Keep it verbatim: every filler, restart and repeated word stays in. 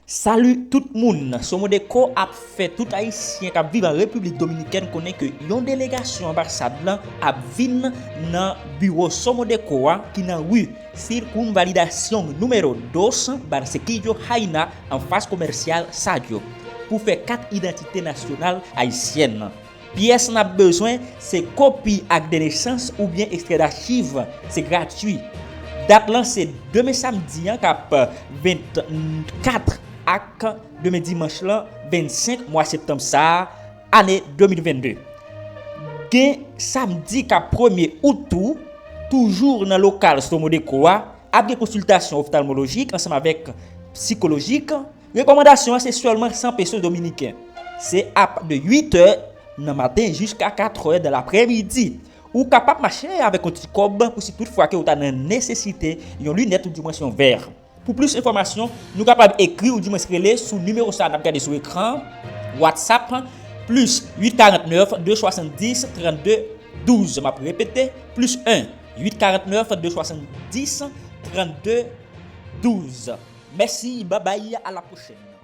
Salut tout moun! Somodeco ap fè tout Ayisyen k ap viv an Repiblik Dominikèn konnen ke yon delegasyon anbasad lan ap vin nan biwo Somodeco a ki nan ri Circunvalidación número dos, Barsequillo Jaina, anfas komèsyal Sadio, pou fè kat idantite nasyonal ayisyèn. Pyès n ap bezwen se kopi ak de nesans oubyen ekstrè dachiv. Se gratui. Dat lan se demen samdi an k ap vennkat ak demen dimanch lan vennsenk mwa septanm sa a, ane de mil vennde. Gen samdi k ap premye out tou, toujou nan lokal Somodeco a, ap gen konsiltasyon oftalmolojik ansanm avèk sikolojik. Rekòmandasyon an se sèlman san peso dominiken. Se ap de uit è nan maten jiska kat è de laprèmidi. Ou kapab mache avèk yon ti kòb pou si tout fwa ke ou ta nan nesesite yon linèt oudimwens yon vè. Pou plis enfòmasyon, nou kapab ekri oudimwens rele sou nimewo sa a n ap gade sou ekran, WhatsApp, plis uit karant nèf de swasanndis trannde douz. M ap repete, plis en, uit karant nèf de swasanndis trannde douz. Mèsi, babay, a la pwochèn.